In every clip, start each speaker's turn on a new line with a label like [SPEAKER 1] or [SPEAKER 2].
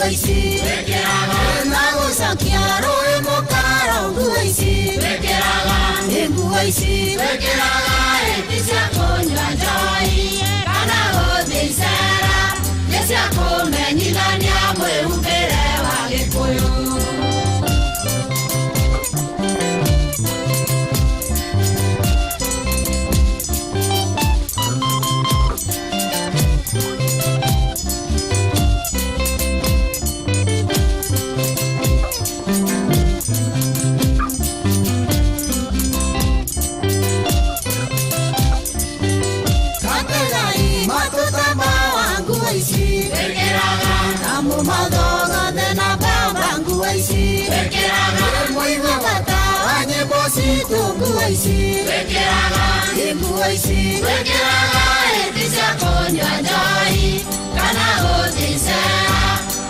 [SPEAKER 1] Nguo ici na gũcokia rũĩ mũkaro. Nguo ici, ĩ nguo ici
[SPEAKER 2] Twĩkĩraga ĩti cia kũnyua njohi kana gũthiĩ icera, nĩ cia kũmenyithania mwĩhumbĩre wa Gĩkũyũ.
[SPEAKER 1] Kategai matutamba wa nguo ici
[SPEAKER 2] Twĩkĩraga,
[SPEAKER 1] na mũmathogothe na mbamba. Nguo ici
[SPEAKER 2] twĩkĩraga,
[SPEAKER 1] mũigua bata wa nyĩmbo citũ. Nguo ici,
[SPEAKER 2] twĩkĩraga,
[SPEAKER 1] ĩ nguo ici
[SPEAKER 2] twĩkĩraga ĩti cia kũnyua njohi kana gũthiĩ icera,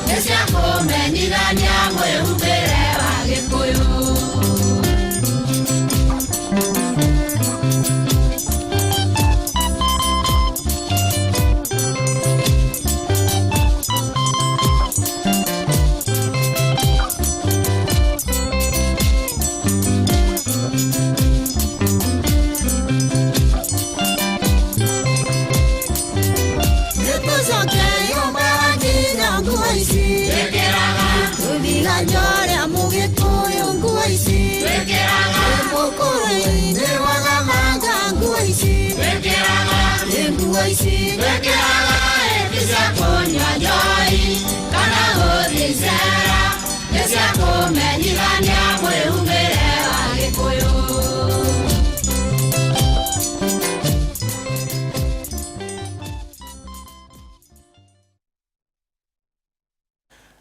[SPEAKER 2] nĩ cia kũmenyithania mwĩhumbĩre wa Gĩkũyũ.
[SPEAKER 1] Nĩtũcoke nyũmba nginya. Nguo ici
[SPEAKER 2] Twĩkĩraga,
[SPEAKER 1] tũthiganio rĩa mũgĩkũyũ. Nguo ici
[SPEAKER 2] twĩkĩraga,
[SPEAKER 1] mũkũrũ-inĩ wagamanga. Nguo ici,
[SPEAKER 2] twĩkĩraga,
[SPEAKER 1] ĩ nguo ici
[SPEAKER 2] twĩkĩraga ĩti cia kũnyua njohi kana gũthiĩ icera, nĩ cia kũmenyithania mwĩhumbĩre wa Gĩkũyũ.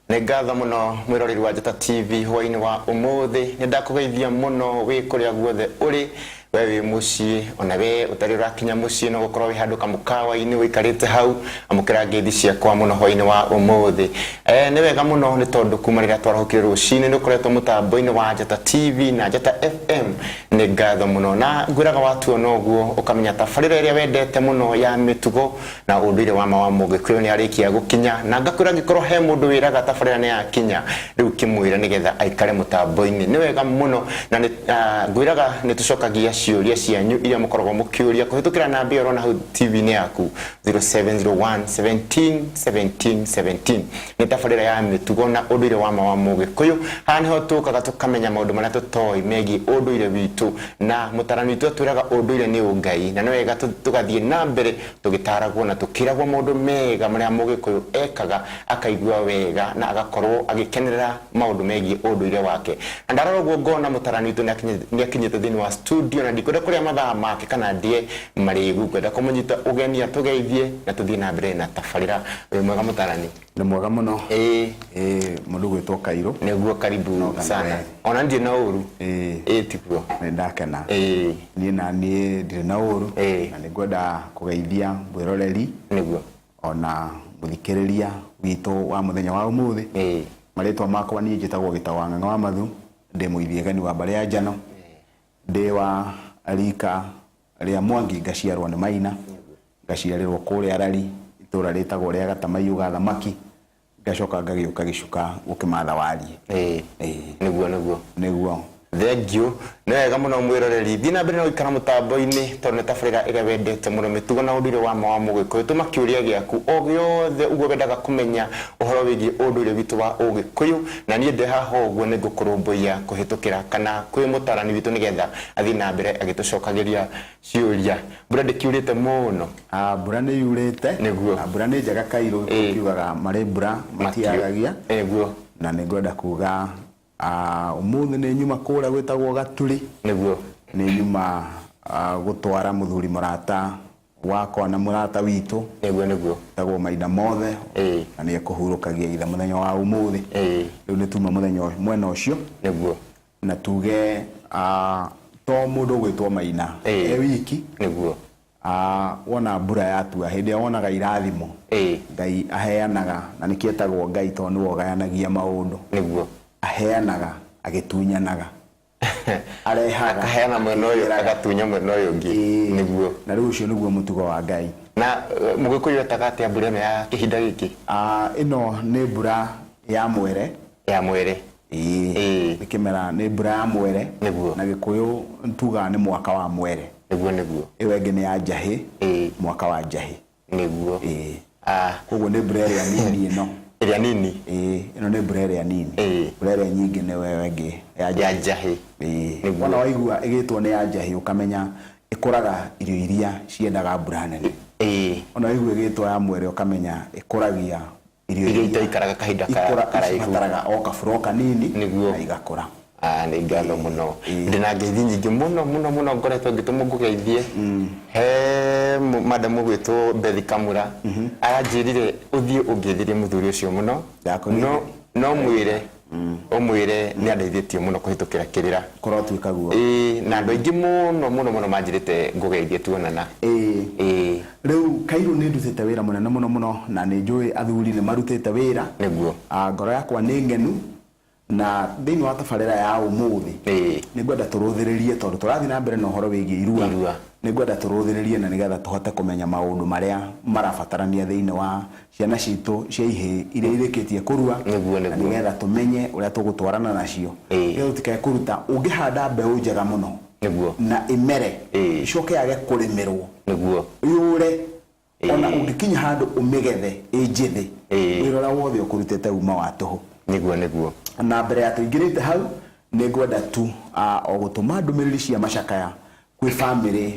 [SPEAKER 3] Nĩ ngatho mũno mwĩroreri wa Njata TV. Hwainĩ wa ũmũthĩ nĩ ndakũgeithia mũno wĩ kũrĩa guothe ũrĩ, we wĩ mũciĩ ona we ũtarĩ ũrakinya mũciĩ, no gũkorwo wĩ handũ kamũkawa-inĩ ũikarĩte hau, amũkĩra ngeithi ciakwa mũno hwainĩ wa ũmũthĩ. Nĩ wega mũno nĩ tondũ kuma rĩrĩa twarahũkire rũcinĩ nĩ ũkoretwo mũtambo-inĩ wa Njata TV na Njata FM. Nĩ ngatho mũno na ngwĩraga watuona ũguo ũkamenya tabarĩra ĩrĩa wendete mũno ya mĩtugo na ũndũire wa ma wa mũgĩkũyũ nĩ arĩkia gũkinya, na ngakwĩra angĩkorwo he mũndũ wĩraga tabarĩra nĩ yakinya rĩu, kĩmwĩre nĩgetha aikare mũtambo-inĩ. Nĩ wega mũno na nĩ ngwĩraga nĩ tũcokagia ciũria cianyu iria mũkoragwo mũkĩũria kũhĩtũkĩra namba ĩyo ũrona hau TV-inĩ yaku, 0701 17 17 17. Nĩ tabarĩra ya mĩtugo na ũndũire wa ma wa mũgĩkũyũ. Haha nĩho tũkaga tũkamenya maũndũ marĩa tũtoĩ megiĩ ũndũire witũ, na mũtarani witũ atwĩraga ũndũire nĩ ũngai, na nĩ wega tũgathiĩ na mbere tũgĩtaragwo na tũkĩragwo maũndũ mega marĩa mũgĩkũyũ ekaga akaigua wega na agakorwo agĩkenerera maũndũ megiĩ ũndũire wake. Na ndarora ũguo ngona mũtarani witũ nĩ akinyĩte thĩinĩ wa studio, na ndikwenda kũrĩa mathaa make kana ndĩe marĩgu, ngwenda kũmũnyita ũgeni atũgeithie na tũthiĩ na mbere na tabarĩra. Wĩ mwega, mũtarani?
[SPEAKER 4] Nĩ mwega mũno.
[SPEAKER 3] Ĩĩ.
[SPEAKER 4] Ĩĩ, mũndũ gwĩtwo Kairũ.
[SPEAKER 3] Nĩguo, karibu
[SPEAKER 4] No kana
[SPEAKER 3] sana.
[SPEAKER 4] we.
[SPEAKER 3] Ona ndirĩ na ũru.
[SPEAKER 4] Ĩĩ.
[SPEAKER 3] Ĩĩ, tiguo?
[SPEAKER 4] Nĩ ndakena.
[SPEAKER 3] Ĩĩ.
[SPEAKER 4] Niĩ na niĩ ndirĩ na ũru.
[SPEAKER 3] Ĩĩ.
[SPEAKER 4] Na nĩ ngwenda kũgeithia mwĩroreri ona mũthikĩrĩria witũ wa mũthenya wa ũmũthĩ. Marĩtwa makwa niĩ njĩtagwo Gĩtaũ wa Ng'ang'a wa Mathu, ndĩ mũithiegani wa mbarĩ ya Njano, ndĩ wa rika rĩa Mwangi, ngaciarwo nĩ Maina, ngaciarĩrwo kũrĩa Rari, itũra rĩtagwo rĩa Gatamaiyũ ga Thamaki, ngacoka ngagĩũka Gĩcuka gũkĩmatha wariĩ.
[SPEAKER 3] Ĩĩ. Nĩguo.
[SPEAKER 4] Nĩguo.
[SPEAKER 3] Thengiũ. Nĩ wega mũno mwĩroreri, thiĩ na mbere na gũikara mũtambo-inĩ tondũ nĩ tabarĩra ĩrĩa wendete mũno, mĩtugo na ũndũire wa ma wa mũgĩkũyũ. Tũma kĩũria gĩaku o gĩothe ũguo wendaga kũmenya ũhoro wĩgiĩ ũndũire witũ wa ũgĩkũyũ, na niĩ ndĩ haha ũguo nĩ ngũkũrũmbũiya kũhĩtũkĩra kana kwĩ mũtarani witũ nĩgetha athiĩ na mbere agĩtũcokagĩria ciũria. Mbura ndĩkiurĩte mũno?
[SPEAKER 4] Ah, mbura nĩ yurĩte.
[SPEAKER 3] Nĩguo.
[SPEAKER 4] Na mbura nĩ njega, Kairũ. Kiugaga marĩ mbura matiagagia. Na nĩ ngwenda kuga ũmũthĩ nĩ nyuma kũrĩa gwĩtagwo Gaturi. Nĩ nyuma gũtwara mũthuri mũrata wakwa na mũrata witũ
[SPEAKER 3] Nĩguo.
[SPEAKER 4] Tagwo Maina Mothe, na nĩ ekũhurũkagia ithe mũthenya wa ũmũthĩ. Rĩu nĩ tuma mũthenya mwena ũcio na tuge to mũndũ ũgwĩtwo Maina e wiki. Wona mbura yatua, hĩndĩ ĩrĩa wonaga irathimo Ngai aheanaga, na nĩkĩo etagwo Ngai tondũ nĩwe ũgayanagia maũndũ. Aheanaga agĩtunyanaga, arehaga
[SPEAKER 3] Akaheana mwena ũyũ,
[SPEAKER 4] akĩraga.
[SPEAKER 3] Agatunya mwena ũyũ ũngĩ.
[SPEAKER 4] Nĩguo. Na rĩu ũcio nĩguo mũtugo wa Ngai.
[SPEAKER 3] Na mũgĩkũyũ etaga atĩa mbura ĩno ya kĩhinda gĩkĩ?
[SPEAKER 4] Ĩno nĩ mbura. Ya mwere.
[SPEAKER 3] Ya mwere.
[SPEAKER 4] Ĩĩ. Nĩ kĩmera, nĩ mbura ya mwere.
[SPEAKER 3] Nĩguo.
[SPEAKER 4] Na Gĩkũyũ tugaga nĩ mwaka wa mwere.
[SPEAKER 3] Nĩguo nĩguo.
[SPEAKER 4] Ĩyo ĩngĩ nĩ ya njahĩ. Mwaka wa njahĩ.
[SPEAKER 3] Nĩguo.
[SPEAKER 4] Ĩĩ. Koguo nĩ mbura ĩrĩa nini ĩno.
[SPEAKER 3] Ĩrĩa nini.
[SPEAKER 4] Ĩĩ, ĩno nĩ mbura ĩrĩa nini. Mbura ĩrĩa nyingĩ nĩ ĩyo ĩngĩ ya
[SPEAKER 3] njahĩ. Ya njahĩ.
[SPEAKER 4] Ĩĩ. Wona waigua ĩgĩtwo nĩ ya njahĩ ũkamenya ĩkũraga irio iria ciendaga mbura nene.
[SPEAKER 3] Ĩĩ.
[SPEAKER 4] Ona waigua ĩgĩtwo ya mwere ũkamenya ĩkũragia
[SPEAKER 3] irio iria itaikaraga kahinda karaihu.
[SPEAKER 4] Cibataraga o kabura o kanini
[SPEAKER 3] Nĩguo.
[SPEAKER 4] na igakũra.
[SPEAKER 3] Nĩ ngatho mũno. Ndĩna ngeithi nyingĩ mũno mũno mũno ngoretwo ngĩtũmwo ngũgeithie. He madam ũgwĩtwo Bethi Kamura aranjĩrire ũthiĩ ũngeithĩrie mũthuri ũcio mũno. No no mwĩre ũmwĩre nĩ andeithĩtie mũno kũhĩtũkĩra kĩrĩra.
[SPEAKER 4] Kũrotuĩka guo.
[SPEAKER 3] Ĩĩ, na andũ aingĩ mũno mũno mũno manjĩrĩte ngũgeithie tuonana.
[SPEAKER 4] Ĩĩ.
[SPEAKER 3] Ĩĩ.
[SPEAKER 4] Rĩu Kairũ nĩ ndutĩte wĩra mũnene mũno mũno na nĩ njũĩ athuri nĩ marutĩte wĩra.
[SPEAKER 3] Nĩguo.
[SPEAKER 4] Ngoro yakwa nĩ ngenu na thĩinĩ wa tabarĩra ya ũmũthĩ nĩ ngwenda tũrũthĩrĩrie tondũ tũrathiĩ na mbere na ũhoro wĩgiĩ irua.
[SPEAKER 3] Irua.
[SPEAKER 4] Nĩ ngwenda tũrũthĩrĩrie na nĩgetha tũhote kũmenya maũndũ marĩa marabatarania thĩinĩ wa ciana citũ cia ihĩĩ iria irĩkĩtie kũrua.
[SPEAKER 3] Nĩguo,
[SPEAKER 4] Na
[SPEAKER 3] nĩguo.
[SPEAKER 4] nĩgetha tũmenye ũrĩa tũgũtwarana nacio. Nĩgetha tũtikae kũruta, ũngĩhanda mbeũ njega mũno
[SPEAKER 3] Nĩguo.
[SPEAKER 4] na ĩmere ĩcoke yage kũrĩmĩrwo
[SPEAKER 3] Nĩguo.
[SPEAKER 4] yũre ona ũngĩkinya handũ ũmĩgethe ĩ njĩthĩ wĩra ũrĩa wothe ũkũrutĩte uma wa tũhũ.
[SPEAKER 3] Nĩguo nĩguo.
[SPEAKER 4] Na mbere ya tũingĩrĩte hau nĩ ngwenda tu o gũtũma ndũmĩrĩri cia macakaya kwĩ bamĩrĩ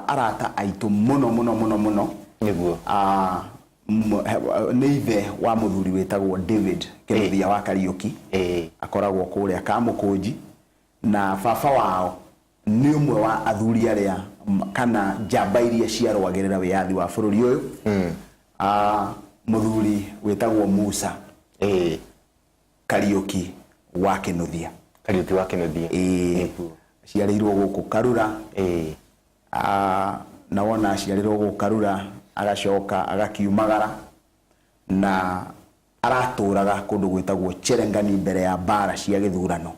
[SPEAKER 4] arata aitũ mũno mũno mũno mũno.
[SPEAKER 3] Nĩguo.
[SPEAKER 4] Nĩ ithe wa mũthuri wĩtagwo David Kĩnuthia wa Kariũki. Akoragwo kũrĩa Kamũkũnji na baba wao nĩ ũmwe wa athuri arĩa kana njamba iria ciarũagĩrĩra wĩyathi wa bũrũri ũyũ. Mũthuri wĩtagwo Musa Kariũki wa Kĩnuthia.
[SPEAKER 3] Kariũki wa Kĩnuthia.
[SPEAKER 4] Nĩguo. Aciarĩirwo gũkũ Karura. Na wona aciarĩrwo gũkũ Karura agacoka agakiumagara na aratũraga kũndũ gwĩtagwo Cherengani mbere ya mbara cia gĩthurano.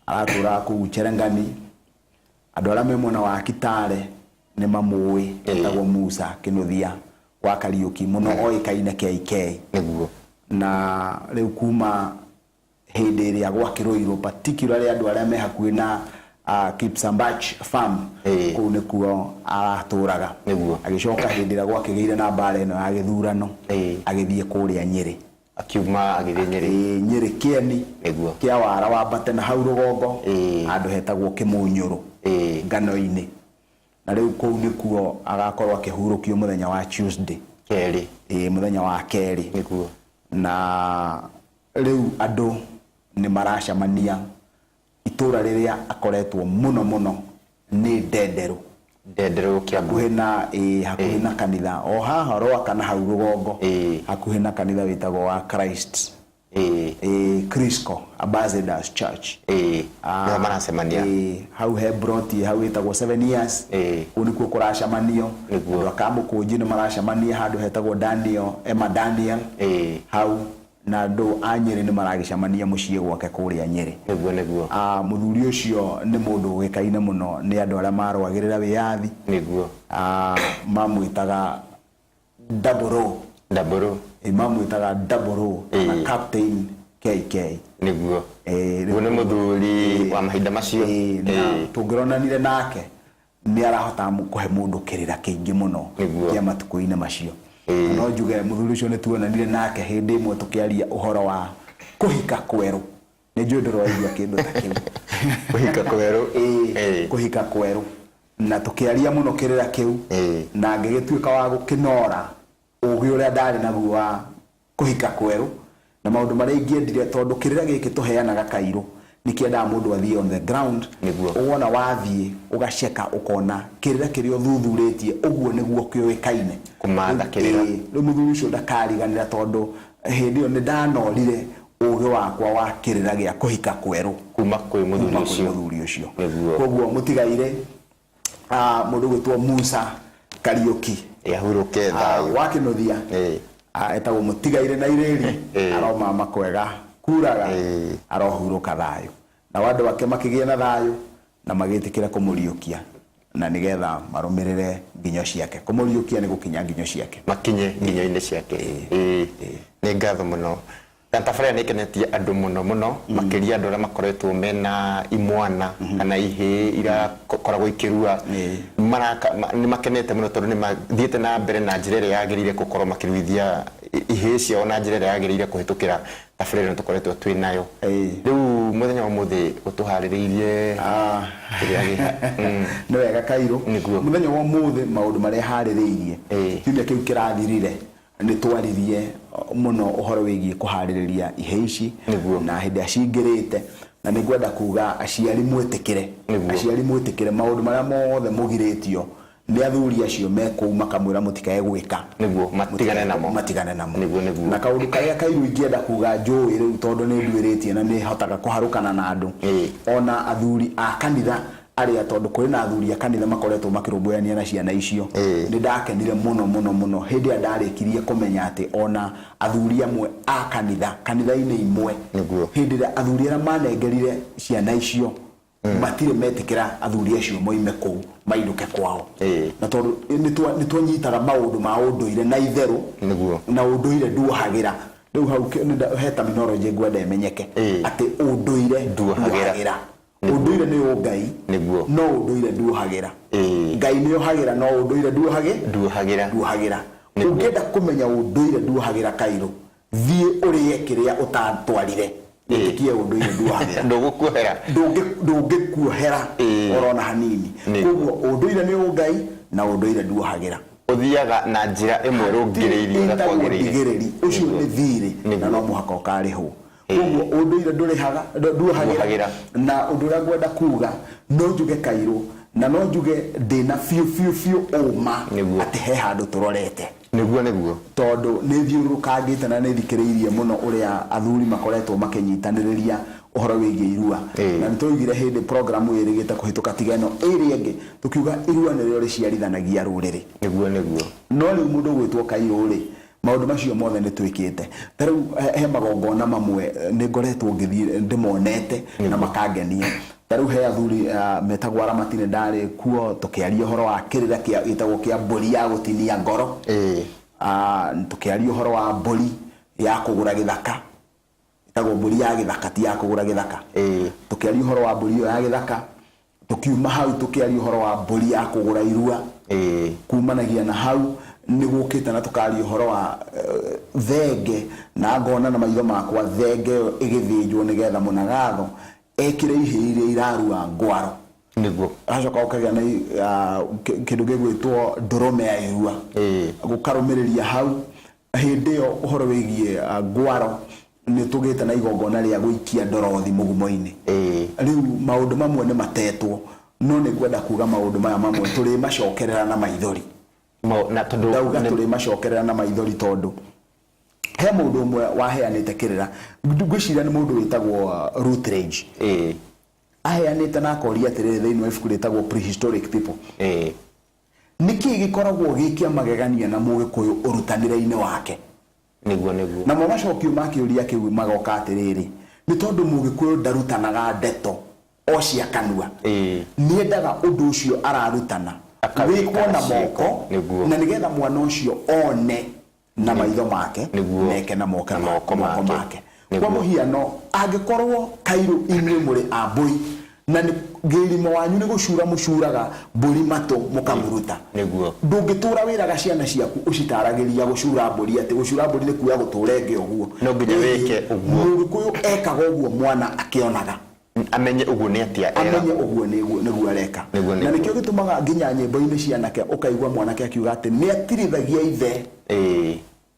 [SPEAKER 4] Aratũraga kũu Cherengani. Andũ arĩa me mwena wa Kitale nĩ mamũĩ, etagwo Musa Kĩnuthia wa Kariũki mũno oĩkaine KK.
[SPEAKER 3] Nĩguo.
[SPEAKER 4] Na rĩu kuma hĩndĩ ĩrĩa gwakĩrũirwo particularly andũ arĩa me hakuhĩ na Kipsambach farm kũu nĩkuo aratũraga.
[SPEAKER 3] Nĩguo.
[SPEAKER 4] Agĩcoka hĩndĩ ĩrĩa gwakĩgĩire na mbara ĩno ya gĩthurano agĩthiĩ kũrĩa Nyĩrĩ.
[SPEAKER 3] Akiuma agĩthiĩ Nyĩrĩ.
[SPEAKER 4] Nyĩrĩ Kĩeni.
[SPEAKER 3] Nĩguo.
[SPEAKER 4] Kĩa wara wambate na hau rũgongo handũ hetagwo Kĩmũnyũrũ ngano-inĩ. Na rĩu kũu nĩkuo agakorwo akĩhurũkio mũthenya wa Tuesday.
[SPEAKER 3] Kerĩ.
[SPEAKER 4] Mũthenya wa kerĩ.
[SPEAKER 3] Nĩguo.
[SPEAKER 4] Na rĩu andũ nĩ maracemania itũra rĩrĩa akoretwo mũno mũno nĩ Ndenderũ.
[SPEAKER 3] Ndenderũ Kĩambu.
[SPEAKER 4] Hakuhĩ na, hakuhĩ na kanitha. O haha Rwaka na hau rũgongo. Hakuhĩ na kanitha wĩtagwo wa Christ. Crisco Ambassadors Church.
[SPEAKER 3] Nĩho maracemania.
[SPEAKER 4] Hau he broti hau ĩtagwo 7 years. Kũu nĩkuo kũracemanio.
[SPEAKER 3] Nĩguo.
[SPEAKER 4] Andũ a Kamũkũnji nĩ maracemania handũ hetagwo Daniel, Emma Daniel. Hau na andũ a Nyĩrĩ nĩ maragĩcemania mũciĩ gwake kũrĩa Nyĩrĩ.
[SPEAKER 3] Nĩguo nĩguo.
[SPEAKER 4] Mũthuri ũcio nĩ mũndũ ũĩkaine mũno nĩ andũ arĩa marũagĩrĩra wĩyathi.
[SPEAKER 3] Nĩguo.
[SPEAKER 4] Mamwĩtaga Double O.
[SPEAKER 3] Double O.
[SPEAKER 4] Mamwĩtaga Double O kana Captain KK.
[SPEAKER 3] Nĩguo. Ũyũ nĩ mũthuri wa mahinda macio.
[SPEAKER 4] Na tũngĩronanire nake nĩ arahota kũhe mũndũ kĩrĩra kĩingĩ mũno kĩa matukũ-inĩ macio. No njuge mũthuri ũcio nĩ tuonanire nake hĩndĩ ĩmwe tũkĩaria ũhoro wa kũhika kwerũ. Nĩ njũĩ ndũraigua kĩndũ ta kĩu.
[SPEAKER 3] Kũhika kwerũ.
[SPEAKER 4] Kũhika kwerũ. Na tũkĩaria mũno kĩrĩra kĩu. Na ngĩgĩtuĩka wa gũkĩnora ũgĩ ũrĩa ndarĩ naguo wa kũhika kwerũ na maũndũ marĩa ingĩendire tondũ kĩrĩra gĩkĩ tũheanaga kairũ nĩkĩendaga mũndũ athiĩ on the ground.
[SPEAKER 3] Nĩguo.
[SPEAKER 4] Wona wathiĩ ũgaceka ũkona kĩrĩra kĩrĩa ũthuthurĩtie ũguo nĩguo kĩũĩkaine.
[SPEAKER 3] Kũmatha kĩrĩra.
[SPEAKER 4] Rĩu mũthuri ũcio ndakariganĩra tondũ hĩndĩ ĩyo nĩ ndanorire ũgĩ wakwa wa kĩrĩra gĩa kũhika kwerũ
[SPEAKER 3] kuma kwĩ mũthuri
[SPEAKER 4] Kuma kwĩ
[SPEAKER 3] ũcio.
[SPEAKER 4] mũthuri ũcio.
[SPEAKER 3] Nĩguo.
[SPEAKER 4] Koguo mũtigaire mũndũ gwĩtwo Musa Kariũki.
[SPEAKER 3] Ahurũke thayũ.
[SPEAKER 4] Wa Kĩnuthia. Etagwo mũtigaire na irĩri. Aromama kwega kuraga. Arohurũka thayũ. Na andũ ake makĩgĩa na thayũ na magĩtĩkĩra kũmũriũkia na nĩgetha marũmĩrĩre nginyo ciake. Kũmũriũkia nĩ gũkinya nginyo ciake.
[SPEAKER 3] Makinye nginyo-inĩ ciake. Nĩ ngatho mũno. Na tabarĩra nĩ ĩkenetie andũ mũno mũno, makĩria andũ arĩa makoretwo mena imwana kana ihĩĩ irakoragwo ikĩrua. Maraka nĩ makenete mũno tondũ nĩ mathiĩte na mbere na njĩra ĩrĩa yagĩrĩire gũkorwo makĩruithia ihĩĩ ciao na njĩra ĩrĩa yagĩrĩire kũhĩtũkĩra tabarĩra ĩno tũkoretwo twĩ nayo. Rĩu mũthenya wa ũmũthĩ ũtũharĩrĩirie kĩrĩa gĩ
[SPEAKER 4] Nĩ wega Kairũ.
[SPEAKER 3] Nĩguo.
[SPEAKER 4] Mũthenya wa ũmũthĩ maũndũ marĩa harĩrĩirie, kiumia kĩu kĩrathirire nĩ twaririe mũno ũhoro wĩgiĩ kũharĩrĩria ihĩĩ ici na hĩndĩ ĩrĩa cingĩrĩte, na nĩ ngwenda kuga aciari mwĩtĩkĩre, aciari mwĩtĩkĩre maũndũ marĩa mothe mũgirĩtio nĩ athuri acio me kũu makamwĩra mũtikae gwĩka.
[SPEAKER 3] Nĩguo, matigane namo.
[SPEAKER 4] Matigane namo.
[SPEAKER 3] Nĩguo, nĩguo.
[SPEAKER 4] Na kaũndũ karĩa kairu ingĩenda kuga njũĩ rĩu tondũ nĩ nduĩrĩtie na nĩ hotaga kũharũkana na andũ, ona athuri a kanitha arĩa, tondũ kũrĩ na athuri a kanitha makoretwo makĩrũmbũyania na ciana icio, nĩ ndakenire mũno mũno mũno hĩndĩ ĩrĩa ndarĩkirie kũmenya atĩ ona athuri amwe a kanitha, kanitha-inĩ imwe, hĩndĩ ĩrĩa athuri arĩa manengerire ciana icio matirĩ metĩkĩra athuri acio moime kũu mainũke kwao. Na tondũ nĩ twanyitaga maũndũ ma ũndũire na itherũ, na ũndũire nduohagĩra. Rĩu hau he terminology ngwenda ĩmenyeke atĩ ũndũire nduohagĩra. Ũndũire nĩ ũngai, no ũndũire nduohagĩra. Ngai nĩ ohagĩra, no ũndũire
[SPEAKER 3] nduohagĩra.
[SPEAKER 4] Nduohagĩra. Ũngĩenda kũmenya ũndũire nduohagĩra Kairũ, thiĩ ũrĩe kĩrĩa ũtatwarire, wĩtĩkie ũndũire nduohagĩra.
[SPEAKER 3] Ndũgũkuohera.
[SPEAKER 4] Ndũngĩkuohera orona hanini. Koguo ũndũire nĩ ũngai na ũndũire nduohagĩra.
[SPEAKER 3] Ũthiaga na njĩra ĩmwe rũngĩrĩirie ũrĩa
[SPEAKER 4] Ĩtagwo
[SPEAKER 3] kwagĩrĩire.
[SPEAKER 4] ndigĩrĩri, ũcio nĩ thirĩ na no mũhaka ũkarĩhwo. Koguo ũndũire ndũrĩhaga, nduohagĩra. Na ũndũ ũrĩa ngwenda kuga, no njuge Kairũ, na no njuge ndĩna biũ biũ biũ ũma atĩ he handũ tũrorete.
[SPEAKER 3] Nĩguo, nĩguo.
[SPEAKER 4] Tondũ nĩ thiũrũrũkangĩte na nĩ thikĩrĩirie mũno ũrĩa athuri makoretwo makĩnyitanĩrĩria ũhoro wĩgiĩ irua. Na nĩ twaugire hĩndĩ program ĩrĩgĩte kũhĩtũka tiga ĩno ĩrĩa ĩngĩ, tũkiuga irua nĩrĩo rĩciarithanagia rũrĩrĩ.
[SPEAKER 3] Nĩguo, nĩguo.
[SPEAKER 4] No rĩu mũndũ ũgwĩtwo Kairũ rĩ, maũndũ macio mothe nĩ twĩkĩte. Ta rĩu he magongona mamwe nĩ ngoretwo ngĩthiĩ ndĩmonete na makangenia. Ta rĩu he athuri metagwo aramati nĩ ndarĩ kuo tũkĩaria ũhoro wa kĩrĩra kĩa gĩtagwo kĩa mbũri ya gũtinia ngoro. Tũkĩaria ũhoro wa mbũri ya kũgũra gĩthaka. Ĩtagwo mbũri ya gĩthaka ti ya kũgũra gĩthaka. Tũkĩaria ũhoro wa mbũri ĩyo ya gĩthaka, tũkiuma hau tũkĩaria ũhoro wa mbũri ya kũgũra irua. Kumanagia na hau nĩ gũkĩte na tũkaria ũhoro wa thenge, na ngona na maitho makwa thenge ĩyo ĩgĩthĩnjwo nĩgetha mũnagatho ekĩre ihĩĩ iria irarua ngwaro.
[SPEAKER 3] Nĩguo.
[SPEAKER 4] Agacoka gũkagĩa na kĩndũ gĩgwĩtwo ndũrũme ya irua. Gũkarũmĩrĩria hau hĩndĩ ĩyo ũhoro wĩgiĩ ngwaro nĩ tũgĩte na igongona rĩa gũikia ndorothi mũgumo-inĩ. Rĩu maũndũ mamwe nĩ matetwo, no nĩ ngwenda kuga maũndũ maya mamwe tũrĩmacokerera na maithori. Ndauga tũrĩmacokerera na maithori tondũ he mũndũ ũmwe waheanĩte kĩrĩra, ngwĩciria nĩ mũndũ wĩtagwo Routledge. Aheanĩte na akoria atĩrĩrĩ thĩinĩ wa ibuku rĩtagwo Prehistoric People. Nĩkĩ gĩkoragwo gĩ kĩa magegania na Mũgĩkũyũ ũrutanĩre-inĩ wake?
[SPEAKER 3] Nĩguo, nĩguo.
[SPEAKER 4] Namo macokio ma kĩũria kĩu magoka atĩrĩrĩ, nĩ tondũ Mũgĩkũyũ ndarutanaga ndeto o cia kanua. Nĩendaga ũndũ ũcio ararutana wĩkwo na moko, na nĩgetha mwana ũcio one na maitho make, neke na moko make. Kwa mũhiano, angĩkorwo Kairũ inyuĩ mũrĩ a mbũri, na nĩ ngĩrimo wanyu nĩ gũcura mũcuraga mbũri matũ mũkamũruta. Ndũngĩtũra wĩraga ciana ciaku ũcitaragĩria gũcura mbũri atĩ gũcura mbũri nĩ kuoya gũtũra ĩngĩ ũguo.
[SPEAKER 3] No nginya wĩke ũguo.
[SPEAKER 4] Mũgĩkũyũ ekaga ũguo mwana akĩonaga.
[SPEAKER 3] Amenye ũguo nĩ atĩa
[SPEAKER 4] eragwo. Amenye ũguo nĩguo areka. Na nĩkĩo gĩtũmaga nginya nyĩmbo-inĩ cia anake ũkaigua mwanake akiuga atĩ nĩ atirithagia ithe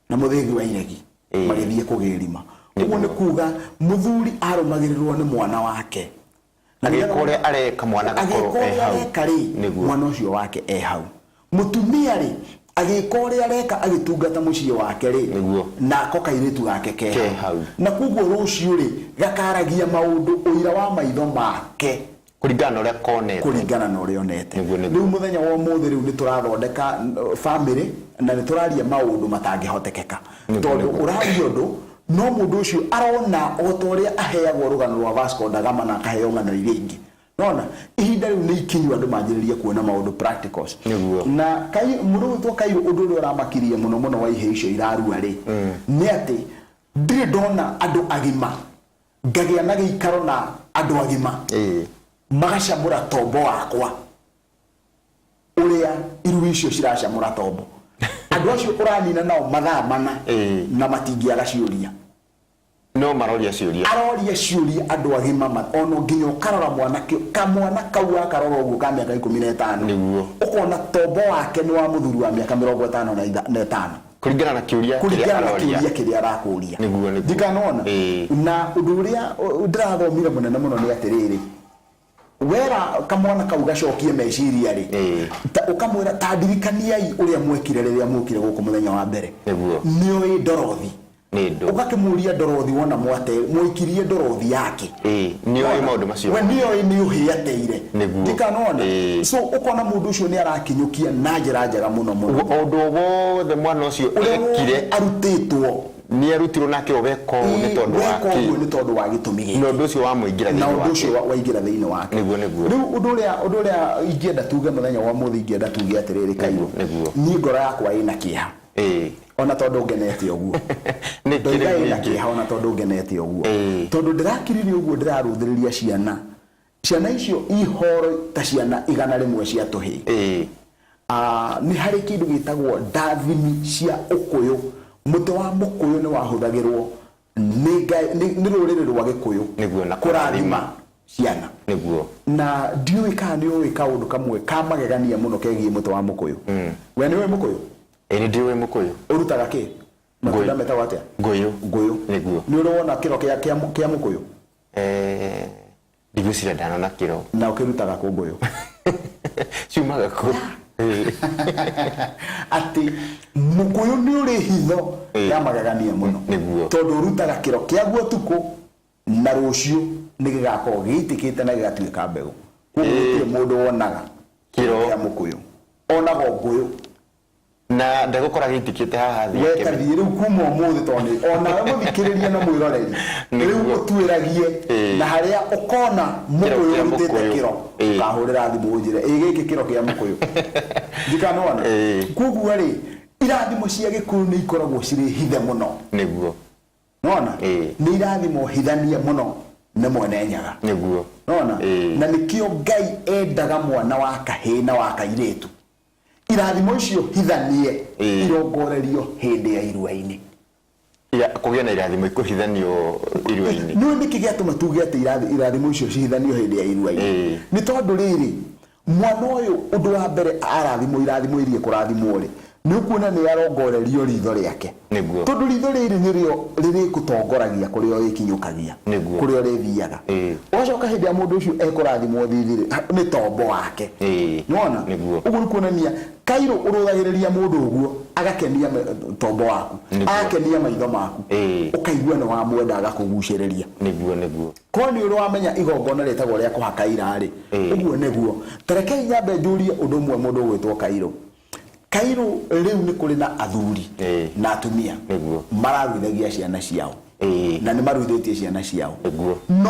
[SPEAKER 4] na mũthĩgi wa iregi magĩthiĩ kũgĩrima. Ũguo nĩ kuga mũthuri arũmagĩrĩrwo nĩ mwana wake.
[SPEAKER 3] Agĩka ũrĩa areka mwana agakorwo e hau.
[SPEAKER 4] Agĩka ũrĩa areka rĩ, mwana ũcio wake e hau. Mũtumia rĩ, agĩka ũrĩa areka agĩtungata mũciĩ wake rĩ, nako kairĩtu gake ke hau. Na koguo rũciũ rĩ, gakaragia maũndũ ũira wa maitho make.
[SPEAKER 3] Kũringana na ũrĩa konete.
[SPEAKER 4] Kũringana na ũrĩa onete. Rĩu mũthenya wa ũmũthĩ rĩu nĩ tũrathondeka famĩlĩ na nĩ tũraria maũndũ matangĩhotekeka. Tondũ ũraria ũndũ no mũndũ ũcio arona o ta ũrĩa aheagwo rũgano rwa Vasco da Gama na akaheo ng'ano iria ingĩ. Nona ihinda rĩu nĩ ikinyu andũ manjĩrĩrie kuona maũndũ practicals. Na mũndũ ũgwĩtwo Kairũ ũndũ ũrĩa ũramakirie mũno mũno wa ihĩĩ icio irarua rĩ, nĩ atĩ Ndirĩ ndona andũ agima ngagĩa na gĩikaro na andũ agima magacamũra tombo wakwa ũrĩa irui icio ciracamũra tombo. Andũ acio ũranina nao mathaa mana na matingĩaga ciũria.
[SPEAKER 3] No maroria ciũria.
[SPEAKER 4] Aroria ciũria andũ agima ona nginya ũkarora mwanake kamwana kau wakarora ũguo ka mĩaka 15.
[SPEAKER 3] Nĩguo.
[SPEAKER 4] Ũkona tombo wake nĩ wa mũthuri wa mĩaka 55.
[SPEAKER 3] Kũringana na kĩũria kĩrĩa
[SPEAKER 4] kũringana na aroria. Kĩũria kĩrĩa arakũria.
[SPEAKER 3] Nĩguo, nĩguo.
[SPEAKER 4] Ndikanona. Na ũndũ ũrĩa ndĩrathomire mũnene mũno nĩ atĩrĩrĩ, wera kamwana kau gacokie meciria rĩ, ũkamwĩra ta ndirikaniai ũrĩa mwekire rĩrĩa mwokire gũkũ mũthenya wa mbere.
[SPEAKER 3] Nĩguo.
[SPEAKER 4] Nĩoĩ ndorothi.
[SPEAKER 3] Nĩ ndũ.
[SPEAKER 4] Ũgakĩmũria ndorothi wona mwate mwaikirie ndorothi yake.
[SPEAKER 3] Nĩoĩ maũndũ macio.
[SPEAKER 4] We nĩoĩ nĩ ũhĩ ateire.
[SPEAKER 3] Nĩguo.
[SPEAKER 4] Ndikanona. So ũkona mũndũ ũcio nĩ arakinyũkia na njĩra njega mũno mũno.
[SPEAKER 3] Ũndũ wothe mwana ũcio
[SPEAKER 4] ũrĩa
[SPEAKER 3] ekire
[SPEAKER 4] wothe arutĩtwo
[SPEAKER 3] nĩ arutirwo nake weka ũũ nĩ tondũ wa
[SPEAKER 4] weka
[SPEAKER 3] kĩ
[SPEAKER 4] ũguo nĩ tondũ wa gĩtũmi gĩkĩ.
[SPEAKER 3] Na ũndũ ũcio wamũingĩra
[SPEAKER 4] na
[SPEAKER 3] thĩinĩ
[SPEAKER 4] ũndũ
[SPEAKER 3] wake.
[SPEAKER 4] Ũcio waingĩra thĩinĩ wake.
[SPEAKER 3] Nĩguo, nĩguo.
[SPEAKER 4] Rĩu ũndũ ũrĩa ingĩenda tuge mũthenya wa ũmũthĩ, ingĩenda tuge atĩrĩrĩ, Kairũ,
[SPEAKER 3] Nĩguo.
[SPEAKER 4] Niĩ ngoro yakwa ĩna kĩeha ona tondũ ngenete ũguo.
[SPEAKER 3] Nĩ
[SPEAKER 4] ndoiga
[SPEAKER 3] kĩrĩ
[SPEAKER 4] ĩna
[SPEAKER 3] ningĩ.
[SPEAKER 4] Kĩeha ona tondũ ngenete ũguo, tondũ ndĩrakiririe ũguo ndĩrarũthĩrĩria ciana icio ihoro ta ciana 100 cia tũhĩĩ. Ah, nĩ harĩ kĩndũ gĩtagwo ndathimi cia ũkũyũ. Mũtĩ wa mũkũyũ nĩ wahũthagĩrwo nĩ rũrĩrĩ rwa Gĩkũyũ
[SPEAKER 3] Nĩguo, na
[SPEAKER 4] kũrathima ciana. Na ndiũĩ kana nĩ ũĩ kaũndũ kamwe ka magegania mũno kegiĩ mũtĩ wa mũkũyũ. We nĩ ũĩ mũkũyũ?
[SPEAKER 3] Ĩĩ, nĩ ndĩũĩ mũkũyũ.
[SPEAKER 4] Ũrutaga kĩ? Matunda metagwo atĩa?
[SPEAKER 3] Ngũyũ.
[SPEAKER 4] Ngũyũ.
[SPEAKER 3] Nĩguo.
[SPEAKER 4] Nĩ ũrĩ wona kĩro kĩa mũkũyũ?
[SPEAKER 3] Ndigwĩciria ndanona kĩro.
[SPEAKER 4] Na ũkĩrutaga kũ ngũyũ?
[SPEAKER 3] Ciumaga kũ?
[SPEAKER 4] Atĩ mũkũyũ nĩ ũrĩ hitho ya magegania mũno. Tondũ ũrutaga kĩro kĩaguo ũtukũ na rũciũ nĩ gĩgakorwo gĩitĩkĩte na gĩgatuĩka mbegũ. Koguo gũtirĩ mũndũ wonaga
[SPEAKER 3] kĩro
[SPEAKER 4] kĩa mũkũyũ, onaga o ngũyũ.
[SPEAKER 3] Na ndegũkora gĩitĩkĩte haha thĩ.
[SPEAKER 4] Wetathiĩ rĩu kuma ũmũthĩ, tondũ nĩ onawe mũthikĩrĩria na mwĩroreri, rĩu ũtuĩragie na harĩa ũkona
[SPEAKER 3] kĩro
[SPEAKER 4] mũkũyũ
[SPEAKER 3] kĩa
[SPEAKER 4] ũrutĩte
[SPEAKER 3] mũkũyũ.
[SPEAKER 4] Kĩro ũkahũrĩra thimũ ũnjĩre ĩ gĩkĩ kĩro kĩa mũkũyũ ndikanona. Koguo rĩ, irathimo cia Gĩkũyũ nĩ ikoragwo cirĩ hithe mũno. Nona nĩ irathimo hithanie mũno nĩ Mwene Nyaga. Nona na nĩkĩo Ngai endaga mwana wa kahĩĩ na wa kairĩtu irathimo icio hithanie irongorerio hĩndĩ ya irua-inĩ.
[SPEAKER 3] Kũgĩa na irathimo ikũhithanio irua-inĩ.
[SPEAKER 4] Nĩũĩ nĩkĩ gĩatũma tuge atĩ irathimo icio cihithanio hĩndĩ ya irua-inĩ? Nĩ tondũ rĩrĩ, mwana ũyũ ũndũ wa mbere arathimwo irathimo iria ekũrathimwo rĩ, nĩ ũkuona nĩ arongorerio ritho rĩake. Tondũ ritho rĩrĩ nĩrĩo rĩrĩgũtongoragia kũrĩa ũrĩkinyũkagia, kũrĩa ũrĩthiaga. Ũgacoka hĩndĩ ya mũndũ ũcio ekũrathimwo thithi rĩ, nĩ tombo wake. Nĩwona? Ũguo nĩ kuonania kairũ ũrũthagĩrĩria mũndũ ũguo agakenia tombo waku, agakenia maitho maku, ũkaigua nĩ wamwenda, agakũgucĩrĩria.
[SPEAKER 3] Nĩguo, nĩguo.
[SPEAKER 4] Korwo nĩ ũrĩ wamenya igongona rĩtagwo rĩa kũhaka ira rĩ, ũguo nĩguo. Ta rekei nyambe njũrie ũndũ ũmwe mũndũ ũgwĩtwo Kairũ. Kairũ, rĩu nĩ kũrĩ na athuri na atumia mararuithagia ciana ciao na nĩ maruithĩtie ciana ciao, no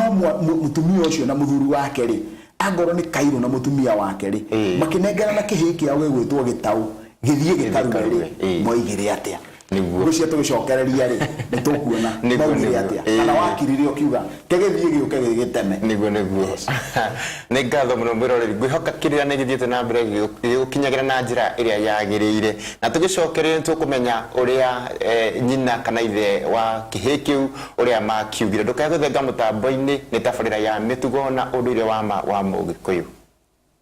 [SPEAKER 4] mũtumia ũcio na mũthuri wake rĩ, angorwo nĩ Kairũ na mũtumia wake rĩ, makĩnengerana kĩhĩĩ kĩao gĩgwĩtwo gĩtaũ gĩthiĩ gĩkarue rĩ, moigire atĩa? Ngwĩciria tũgĩcokereria rĩ, nĩ tũkuona maugire atĩa kana wakirire ũkiuga kĩgĩthiĩ gĩũke gĩgĩteme.
[SPEAKER 3] Nĩguo. Nĩ ngatho mũno mwĩroreri, ngwĩhoka kĩrĩra nĩ gĩthiĩte na mbere gĩgũkinyagĩra na njĩra ĩrĩa yagĩrĩire, na tũgĩcokereria nĩ tũkũmenya ũrĩa nyina kana ithe wa kĩhĩĩ kĩu ũrĩa makiugire. Ndũkae gũthenga mũtambo-inĩ, nĩ tabarĩra ya mĩtugo na ũndũire wa ma wa Mũgĩkũyũ.